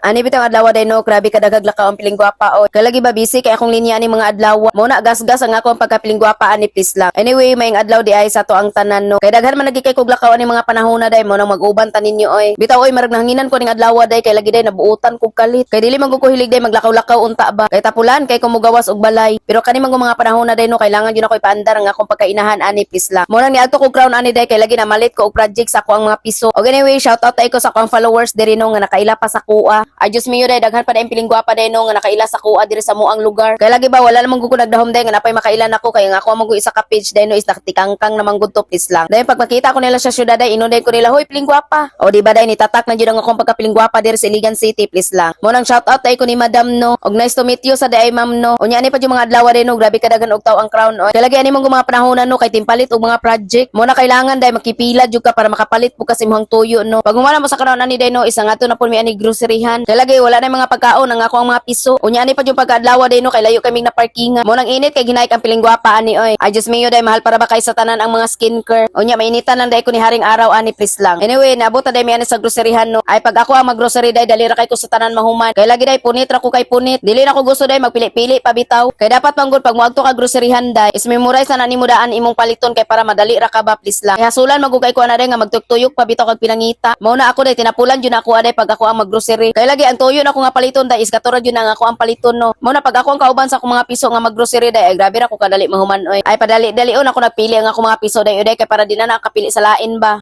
Ani bitang adlaw day no, grabe kadaghag lakaw ang pilinggwapa o. Kay lagi ba busy kay akong linya ani mga adlaw. Mo na gasgas ang akong pagkapilingwapa ani, please lang. Anyway, maayong adlaw di ay sa ato ang tanan no. Kay daghan man lagi kay kog lakaw ani mga panahon na day mo nang mag-uban ta ninyo oy. Bitaw oy, marag nahanginan ko ning adlaw day kay lagi day nabuotan kog kalit. Kay dili man gud ko hilig day maglakaw-lakaw unta ba. Kay tapulan kay kumugawas og balay. Pero kani man mga panahon na day no, kailangan gyud ako ipaandar ang akong pagkainahan ani, please lang. Mo nang niadto ko Crown ani day kay lagi na malit ko og project sa ako ang mga piso. Og anyway, shout out tay ko sa akong followers diri no nga nakaila pa sa kuha. Ay Diyos mio day, daghan pa day pilingwapa day no nga nakaila sa kuha diri sa muang lugar. Kay lagi ba wala namang gud ko nagdahom day nga napay makaila nako kay ang ako man gud isa ka page day no is nakatikangkang naman gud to, please lang. Dayon pag makita ko nila sa syudad day, ingon ko nila, "Hoy, pilingwapa." O di ba day nitatak na jud ang akong pagkapilingwapa diri sa Iligan City, please lang. Mo nang shout out tay ko ni Madam no. Og nice to meet you sa day, ma'am no. Unya ani pa jud mga adlaw day no, grabe kadaghan og tawo ang Crown oy. Kay lagi ani mong mga panahon no kay timpalit og mga project. Mo na kailangan day makipila jud ka para makapalit po kasi imong tuyo no. Pag humana mo sa Crown ani day no, isa nga to na pud mi ani groceryhan. Kay lagi wala na mga pagkaon ang ako ang mga piso. Unya ani pa jud pagkaadlaw day no kay layo kaming na parkingan. Mo nang init kay ginaik ang pilingwapa ani oy. Ay Diyos mio day, mahal para ba kay sa tanan ang mga skincare. Unya mainitan lang day ko ni haring araw ani, please lang. Anyway, naabot na day mi ani sa groceryhan no. Ay pag ako ang maggrocery day, dali ra kay ko sa tanan mahuman. Kay lagi day punit ra ko kay punit. Dili na ko gusto day magpili-pili pa bitaw. Kay dapat manggod pag moadto ka groceryhan day, is memorize na na nimo daan imong paliton kay para madali ra ka ba, please lang. Kay hasulan magugay ko ana day nga magtuyok pa bitaw kag pinangita. Mao na ako day tinapulan jud na ako aday pag ako ang maggrocery. Kay lagi ang tuyo na ako nga paliton day is katura jud na nga ako ang paliton no. Mao na pag ako ang kauban sa akong mga piso nga maggrocery day, ay grabe ra ko kadali mahuman oy. Ay padali dali on ako nagpili ang ako mga piso day day kay para di na nakapili sa lain ba.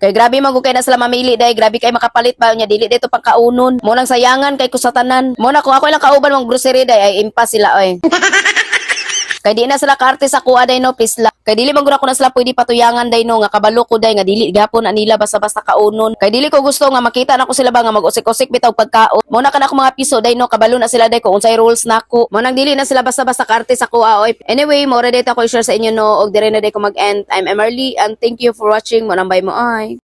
Kay grabe man gud kay na sila mamili day, grabe kay makapalit ba nya dili dito pangkaunon. Mo nang sayangan kay ko sa tanan. Mo na kung ako ilang kauban mong grocery day ay impas sila oy. Kay di na sila kaarte sa kuha day no, please lang. Kay dili man gud ako na sila pwede patuyangan day no nga kabalo ko day nga dili gapon anila basta-basta kaunon. Kay dili ko gusto nga makita nako sila ba nga mag-usik-usik bitaw pagkaon. Mo na kana ako mga piso day no, kabalo na sila day kung unsay rules nako. Mo nang dili na sila basta-basta kaarte sa kuha oy. Anyway, mo ready ako i-share sa inyo no og dire na day ko mag-end. I'm Emerly and thank you for watching. Mo nang bye mo ay.